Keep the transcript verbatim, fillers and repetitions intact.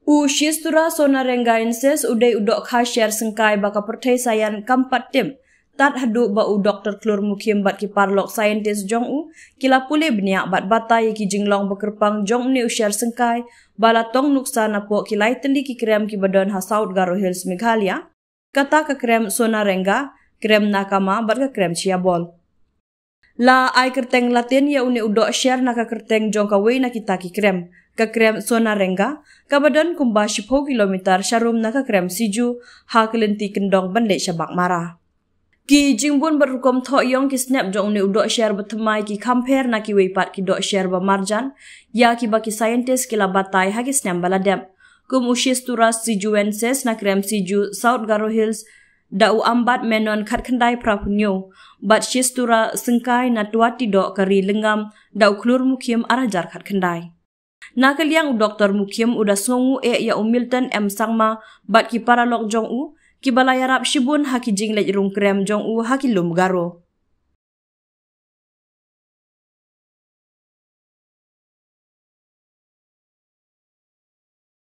U Shistura Sonarengaensis u dei u dohkha sher syngkai ba ka pyrthei saian kam pat tip, tad haduh ba u Doktor Klur Mukhim bad ki paralok scientist jong u ki la pule bniah bad batai ïa ki jinglong ba kyrpang jong une u sher syngkai ba la tong nuksa napoh ki lai tylli ki krem kiba don ha South Garo Hills, Meghalaya. Kata ka krem Sonarenga, krem Nakama bad ka krem Chiabol. La ai kyrteng Latin ïa une u dohsher na ka kyrteng jong kawei na kita ki krem, ka krem Sonarenga, kaba don kumba shiphew kilometer sharum na ka krem Siju, ha ka lynti kyndong ban leit sha Baghmara. Ki jingbun bad rukom thoh ïong ki snep jong une u dohsher ba thymmai ki kham pher na kiwei pat ki dohsher ba marjan ïa kiba ki scientist ki la batai ha ki snem ba la dep. Kum u Shistura sijuensis na krem Siju, South Garo Hills, da u Ambat Menon khatkhyndai phraphew hynñiew, bad Shistura syngkai na Tuat Tidoh ka ri Lyngngam, da u Klur Mukhim arhajar khatkhyndai. Na ka liang u Doktor Mukhim u da sngewnguh eh ïa u Milton M Sangma bad ki paralok jong u, kiba la ïarap shibun ha ki jingleit rung krem jong u ha ki lum Garo.